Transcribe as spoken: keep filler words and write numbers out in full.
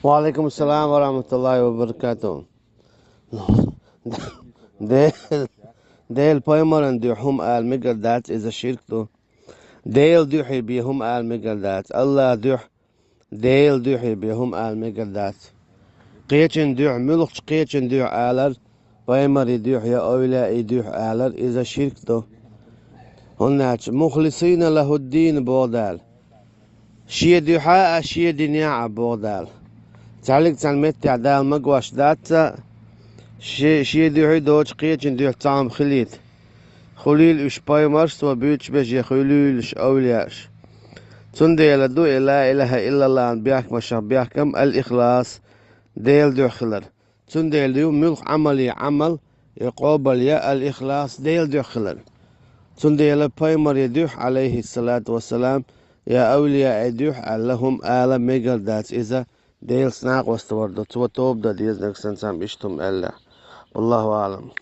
Ва алейкум ассалам ва рахматуллахи ва баракатух. Де-, Дела пайхамаран дуьхьа хӀума ала мегар дац, иза ширк ду. Дела дуьхьа бе хӀума ала мегар дац. Аллах дуьхьа, Дела дуьхьа бе хӀума ала мегар дац. Кхечун дуьхьа, муьлххачу кхечун дуьхьа алар, пайхамарий дуьхьа я овлияий дуьхьа алар, иза ширк ду. ХӀунда аьлча мухлисина лахӀуддин боху Дала. Шен дуьхьа а, шен динехь а боху Дала. Цхьаьллиг цхьана меттехь Дала магош дац, ша-, шен дуьхьа доцуш кхечун дуьхьа цхьа хӀума хилийта. Хуьлийла уьш пайхамарш, цо буьйцуш берш, я хуьлийла уьш овлияаш. Цундела ду и ла илаха иллаллахьан бехкамашах бехкам ал-ихлас, Дела дуьхьа хилар. Цундела ю муьлхха Ӏамале Ӏамал, и къобал я ал-ихлас, Дела дуьхьа хилар. Цундела пайхамарий дуьхьа, алейхиссалату вассалам, я авлияий дуьхьа аьлла хӀума ала мегар дац, иза Делаца накъост вар ду, цо тоба дан дезанарг санна цхьамма иштта хӀума аьлла. Валлаху аълам.